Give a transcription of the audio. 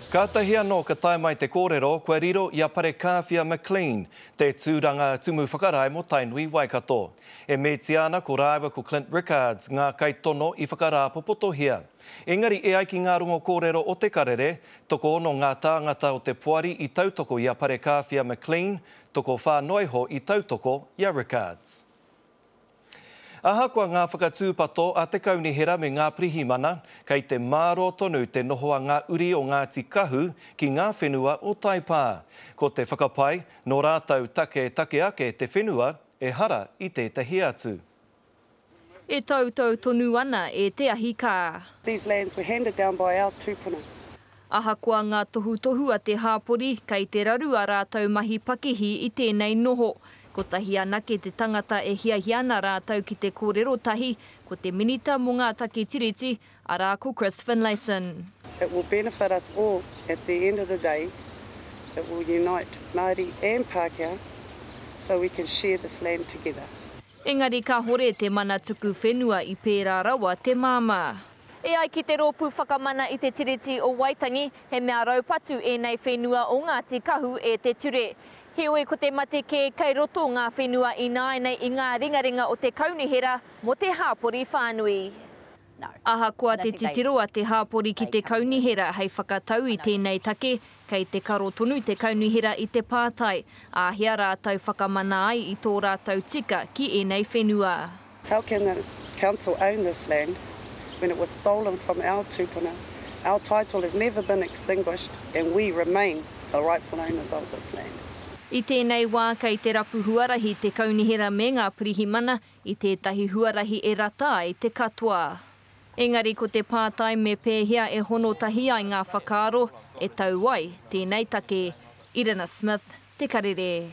Kātahi anō ka tae mai te kōrero kua riro i a Parekāwhia McLean te tūranga Tumu Whakarae mō Tainui Waikato. E meatia ana ko rāua ko Clint Rickards ngā kaitono i whakarāpopotohia. Engari e ai ki ngā rongo kōrero o Te Karere, tokoono ngā tāngata o te poari i tautoko i a Parekāwhia McLean, tokowhā noa iho i tautoko i a Rickards. Ahakoa ngā whakatūpato a te kaunihera me ngā pirihimana, kei te mārō tonu te noho a ngā uri o Ngāti Kahu ki ngā whenua o Taipā. Ko te whakapae, nō rātou taketake ake te whenua, ehara i tētahi atu. E tautau tonu ana e te ahi kā. These lands were handed down by our tūpuna. Ahakoa ngā tohutohu a te hāpori, kei te raru ā rātou mahi pakihi i tēnei noho. Kotahi anake te tangata e hiahia ana rātou ki te kōrero tahi, ko te Minita mō ngā Take Tiriti, arā ko Chris Finlayson. It will benefit us all at the end of the day, it will unite Māori and Pākehā so we can share this land together. Engari kāhore te mana tuku whenua i pērā rawa te māmā. E ai ki te Rōpū Whakamana i te Tiriti o Waitangi, he mea raupatu ēnei whenua o Ngāti Kahu e te ture. Heoi ko te mate kē kei roto ngā whenua ināianei i ngā ringaringa o te kaunihera mō te hāpori whānui. Ahakoa te titiro a te hāpori ki te kaunihera hei whakatau i tēnei take, kei te karo tonu te kaunihera i te pātai, āhea rātou whakamana ai i tō rātou tika ki ēnei whenua. How can the council own this land when it was stolen from our tupuna? Our title has never been extinguished and we remain the rightful owners of this land. I tēnei wā kei te rapu huarahi te kaunihera me ngā pirihimana i tētahi huarahi e rata ai te katoa. Engari ko te pātai me pēhea e hono tahi ai ngā whakaaro e tau ai tēnei take. Irina Smith, Te Karere.